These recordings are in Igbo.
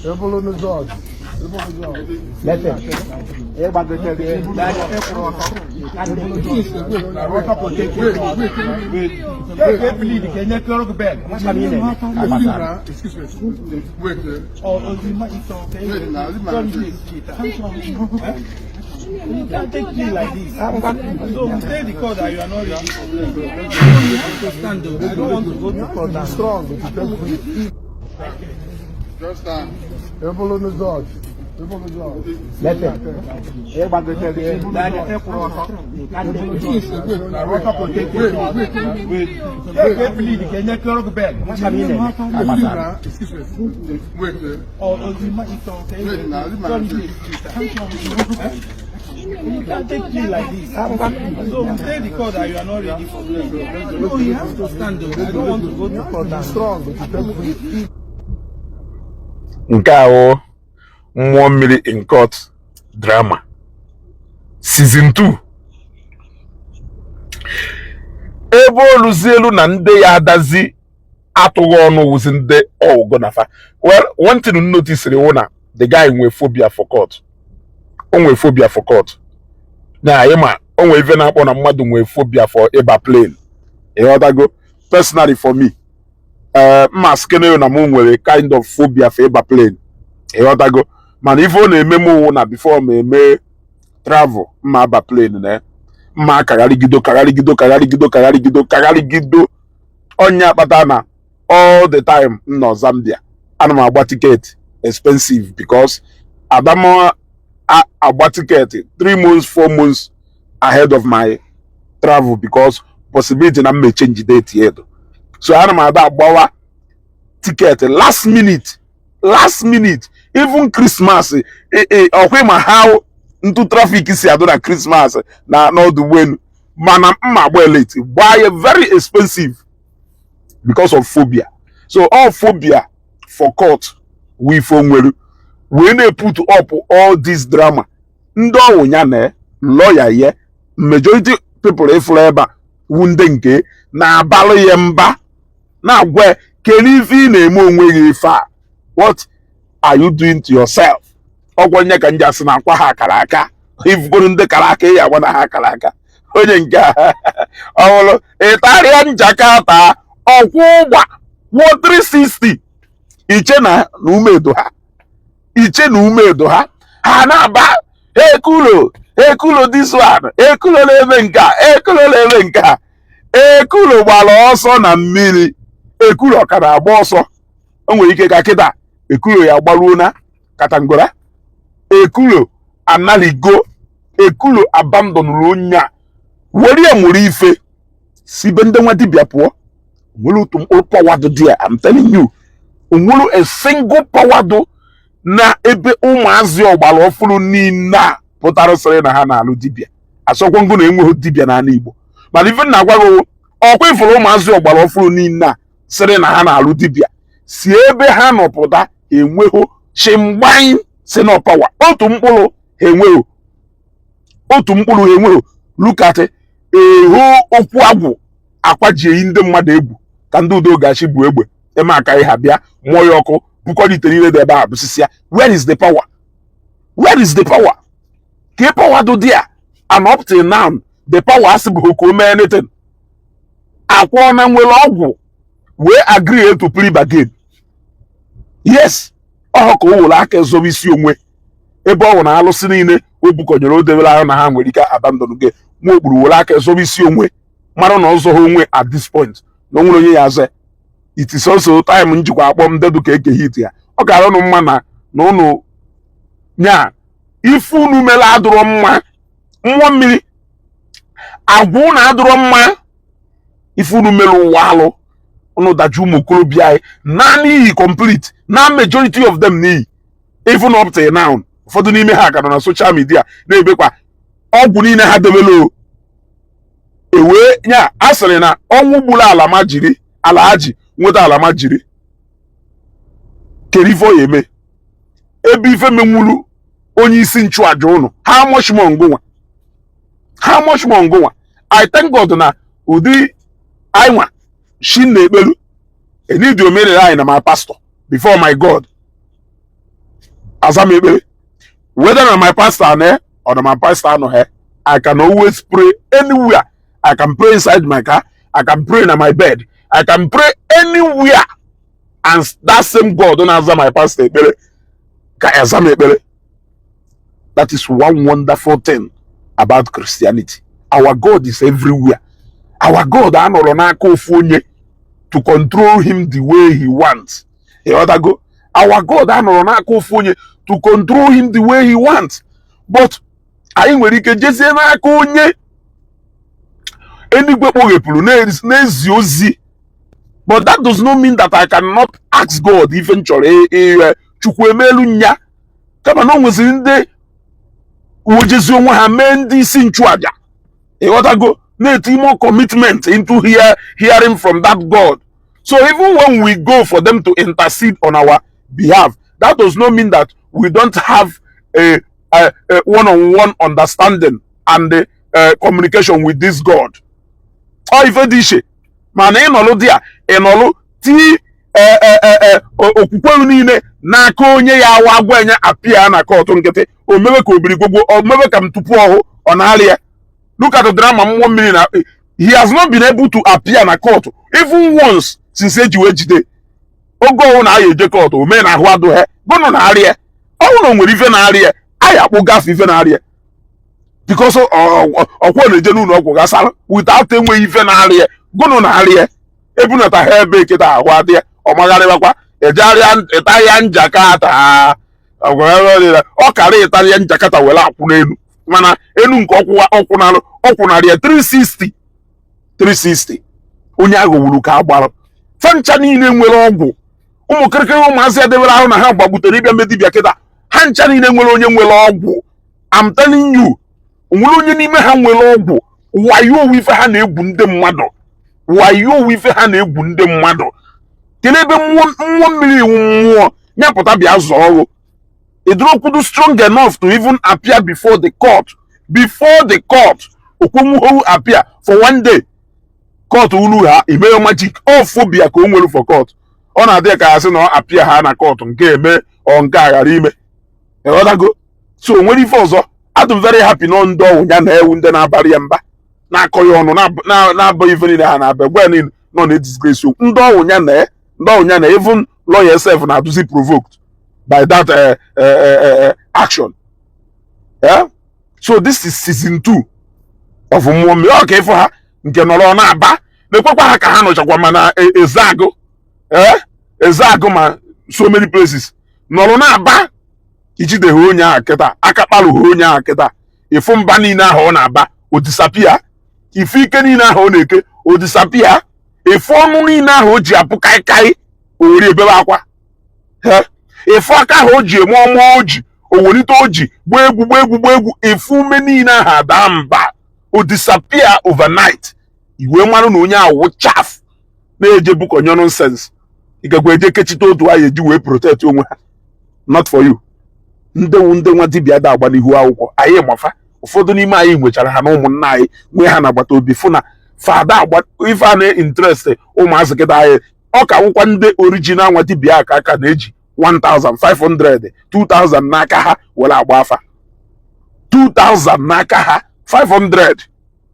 Ebulu George. Ebulu George. Listen, ịgbagotere ịkwụrụ ọtọ. Wait, Take a plead ka enye kọrọ gị bel. Excuse me, excuse me. Wait, wait now, leave my You can't take me like this. So we tell the court that you are not ready for this. You have to stand though. I don't want to go to court now. Strong. Just stand. Ebulu George. Ebulu George. Listen, ịgbagotere ịkwụrụ ọtọ. Wait, Take a plead ka enye kọrọ gị bel. Excuse me, excuse me. Wait, wait now, leave my You can't take me like this. So we tell the court that you are not ready for this. No, you have to stand though. I don't want to go to court now. Strong. Nke a wụ Mmụọ Mmiri in Court drama season 2. Ebe oluzi elu na ndị ya adazi atụghị ọnụ wụzi ndị ọgụgụ na fa. Well, one thing m notice wụ na the guy nwe phobia for court. O nwe phobia for court na ịma o nwe ife na-akpọ na mmadụ nwe phobia for ịba plane, ịghọtago? Personally, for me, mma skene na mụ nwere kind of phobia for ịba plane, ịghọtago? Mana ife ọ na-eme m wụ na before m eme travel, mma aba plane na mma kagharịgido, kagharịgido, kagharịgido, kagharịgido, kagharịgido. Ọnya akpata na all the time m nọ Zambia, ana m agba ticket expensive because adama agba ticket 3 months, 4 months ahead of my travel, because possibility na m may change date yedo. So ana m ada agbawa ticket last minute, last minute. Even Christmas, ọkwa ma how ntụ traffic si adụ na Christmas na n'ọdụ ụgbọelu, mana mma agba late, gbaa ya very expensive because of phobia. So all phobia for court wụ ife nwere wee na-put up all this drama. Ndị ọwụ ya na lawyer ye, majority people ịfụrụ ebe a wu ndị nke na-abalụ ya mba, na-agwa kedu ife ị na-eme onwe gị ife a, what are you doing to yourself? Ọgwọ nye ka nje asị na akwa ha akara aka. Ifugoro ndị kara aka ya agwa na ha akara aka. Onye nke a ọhụrụ ịtarịa njaka taa ọkwụ ụgba kwụọ 360 iche na umedo ha, iche na umedo ha, ha na-aba ekulo ekulo, this one ekulo na-eme nke a, ekulo na-eme nke a. Ekulo gbara ọsọ na mmiri, ekulo ọ ka na-agba ọsọ. O nwere ike ka kịta ekulo ya gbaruo na katangora. Ekulo analigo, ekulo abandonụrụ onye a were ya mụrụ ife si be ndị nwa dibịa pụọ. Nwere otu mkpụrụ power dị there, I'm telling you, onwere a single power dị na ebe ụmụazị ọgbara ọfụrụ niile a pụtara sịrị na ha na-alụ dibịa. Asọkwa ngụ na enweghị dibịa n'ala Igbo, mana ife na-agwa gị, ọkwa ifuru ụmụazị ọgbara ọfụrụ niile a sịrị na ha na-alụ dibịa si ebe ha nọ pụta, enweghị chimgbany si na power otu mkpụrụ ha enweghị, otu mkpụrụ ha enweghị. Look at eho okwu agwụ akwa ji eyi ndị mmadụ egwu ka ndị udo gachi bụ egbe eme aka ha bịa mụọ ya ọkụ bukọrọ niile dị ebe a bụsisi ya. Where is the power? Where is the power? Ka power do there? And up till now, the power asịbụghị ka o mee anything. Akwa na nwere ọgwụ wee agree to plea bargain. Yes, ọ ka o were aka ezobe isi onwe ebe ọ bụ na alụsị niile o bukọnyere o debere ahụ na ha nwere ike abandon gị. Nwa okpuru were aka ezobe isi onwe, mara na ọzọ ha onwe at this point na o nwere onye ya azọ. It is also time njikwa akpọ m dedu ka eke hit ya. Ọ gara ụnụ mma na ụnụ nya ife unu mere adụrọ mma. Mmụọ mmiri agwa unu adụrọ mma. Ife unu mere ụwa alụ unu daju ụmụ okorobịa anyị na n'iyi complete na majority of them n'iyi. Even up till now, ụfọdụ n'ime ha ka nọ na social media na-ebekwa ọgwụ niile ha debere o ewee nya. A sịrị na ọnwụ gburu ala ma jiri ala ha ji nweta ala ma jiri kere ife ọ ya eme ebe ife menwuru onye isi nchụaja ụnụ. How much more ngụnwa? How much more ngụnwa? I thank God na ụdị anyị nwa shi na-ekpelu enidi omerere anyị na my pastor before my God. Aza m ekpere, whether na my pastor na or na my pastor anọghị, I can always pray anywhere. I can pray inside my car, I can pray na my bed, I can pray anywhere, and that same God na-aza my pastor ekpere ka aza m ekpere. That is one wonderful thing about Christianity. Our God is everywhere. Our God anọrọ n'aka ofu onye to control him the way he wants. Ịghọtago? Our God anọrọ n'aka ofu onye to control him the way he wants, but anyị nwere ike jezie n'aka onye eluigwe kpoghepụrụ na-ezi ozi. But that does not mean that I cannot ask God ife m chọrọ ihe Chukwu emelu nya, kama na o nweziri ndị wejezi onwe ha mee ndị isi nchụaja, ịghọtago, na-eti more commitment into hearing from that God. So even when we go for them to intercede on our behalf, that does not mean that we don't have a one-on-one understanding and communication with this God. Ọ ife dị iche, mana ịnọlụ dị a, ịnọlụ tii okwukwe niile n'aka onye ya awa agwa enye apịa na court nkịtị, o mewe ka obiri gwogwo, o mewe ka m tupu ọhụ ọ na-arịa. Look at the drama mmụọ mmiri na he has not been able to appear na court even once since eji wee jide. Oge ọwụ na aya eje court, o mee na ahụ adụghị gụnụ na-arịa. Ọnwụ na o nwere ife na-arịa, aya akpụ gafe ife na-arịa, because ọkwọ na-eje n'ụlọ ọgwụ gasara without enweghị ife na-arịa. Gụnụ na-arịa ebunata ha ebe kịta ahụ adị ya, ọmagharịbakwa ejegharịa ịtarịa njakata, ọ kara ịtarịa njakata were akwụ n'elu, mana elu nke ọkwụnalụ ọkwụnarị ya 360 360. Onye ahụ wuru ka agbara fancha niile nwere ọgwụ. Ụmụ kịrịkịrị ụmụazị edebere ahụ na ha gbagbutere ịbịa me dibịa kịta, ha ncha niile nwere onye nwere ọgwụ. I'm telling you, onwere onye n'ime ha nwere ọgwụ. Wayo owu ife ha na-egwu ndị mmadụ, wayo owu ife ha na-egwu ndị mmadụ. Kedu ebe mmụọ mmiri iwu mmụọ nyapụta bịa zọọ ọrụ ịdụrọkwudu strong enough to even appear before the court? Before the court, okwenwuho appear for one day, court ulu ha imere magic. Ọ phobia ka o nwere for court. Ọ na-adị ka ya sị na ọ appear ha na court nke eme ọ nke a ghara ime, ịghọtago? So o nwere ife ọzọ, adụ m very happy nọ ndị ọwụ ya na-ewu ndị na-abarị ya mba, na-akọ ya ọnụ, na-abụ ife niile ha na-abịa gwa ya niile nọ na disgrace ndị ọwụ ya na ndị ọwụ ya na even lawyer sef na-adụzi provoked by that action. Yeah? So this is season 2 of mmụọ mmiri. Ọ ka ịfụ ha nke nọrọ na-aba na-ekwekwa ha ka ha nọchakwa, mana Ezeagụ, eh, Ezeagụ, ma so many places nọrọ na-aba ijideghị onye ahụ kịta, aka kparụghị onye ahụ kịta. Ịfụ mba niile ahụ ọ na-aba, o disappear. Ife ike niile ahụ ọ na-eke, o disappear. Ịfụ ọnụ niile ahụ o ji apụ kaikai, o were ebebe akwa. Ịfụ aka ahụ o ji eme ọma, o ji o welite, o ji gbaa egwu, gbaa egwu, gbaa egwu. Ịfụ ume niile ahụ ada mba, o disappear overnight. Iwe mmanụ na onye ahụ chaff na-eje bukọnye nonsense. Igagwa eje kechite otu anyị eji wee protect onwe ha. Not for you. Ndị wu ndị nwa dibịa da agba n'ihu akwụkwọ anyị mafa. Ụfọdụ n'ime anyị nwechara ha na ụmụnna anyị nwee ha n'agbata obi, fụ na fada agba ife a na-interest ụmụazị kịta anyị. Ọ ka wụkwa ndị original nwa dibịa aka aka na-eji 1500, 2000 n'aka ha were agba afa, 2000 n'aka ha, 500,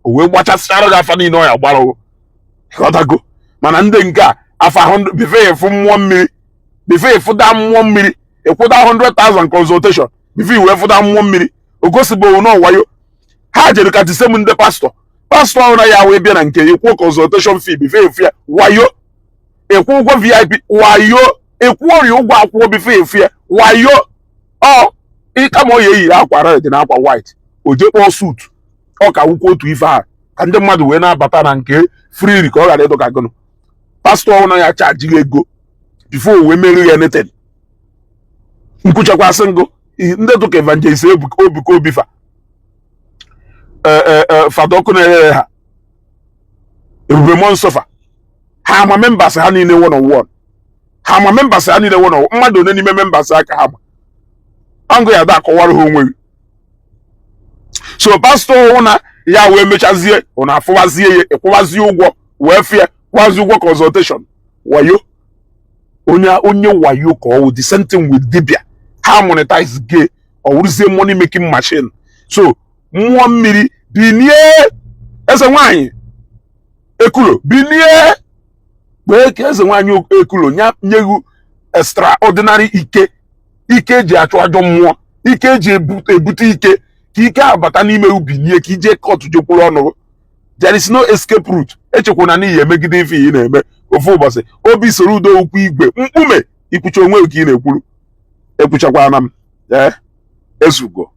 o wee gbachasịchara gị afa niile ọ ya gbara. Ghọtago? Mana ndị nke a afa 100 before ịfụ mmụọ mmiri, before ịfụda mmụọ mmiri, ịkwụda 100,000 consultation before iwee fụda mmụọ mmiri. O gosibeghị na wayo ha jere ka tisem ndị pastọ ahụ na ya wee bịa na nke ịkwụ consultation fee before efu ya. Wayo. Ịkwụ ụgwọ VIP, wayo. Ịkwụ ọrịa ụgwọ akwụkwọ before efu ya, wayo. Ọ kama ọ ya eyiri akwa red na akwa white, o jee kpọọ suit. Ọ ka wụkwa otu ife ahụ ka ndị mmadụ wee na-abata na nke free, ka ọ ghara ịdọka gụnụ. Pastọ ọhụrụ ya charge gị ego before o wee merie ya anything. Nkwuchakwasị ngụ ndị dụka Evangelist Ebuka Obi fa, fada ọkụ na-ere ha, Ebube Mmụọ Nsọ fa, ha ama members ha niile one on one. Ha ama members ha niile one on one. Mmadụ one n'ime members ha ka ha ma ọngụ ya da akọwara ha onwe gị. So pastọ hụ na ya wee mechazie, ọ na-afụwazie ya, ịkwụwazie ụgwọ wee fịa kwụwazie ụgwọ consultation. Wayo. Onye wayo ka ọ wụ. The same thing with dibia. Ha monetize gay, ọ wụrụzie money making machine. So mmụọ mmiri binie, eze nwanyị ekulo binie, kpee ka eze nwanyị ekulo nyeghu extraordinary ike, ike eji achụ ajọ mmụọ, ike eji ebute ike, ka ike abata n'ime ubi nie, ka ije court jekwuru ọnụ. There is no escape route. Echekwana n'ihi emegide ife ị na-eme. Ofu ụbọchị, obi soro udo okwu igwe mkpume ikwucha onwe ka ị na-ekwuru. Ekwuchakwana m. Ee, ezugo.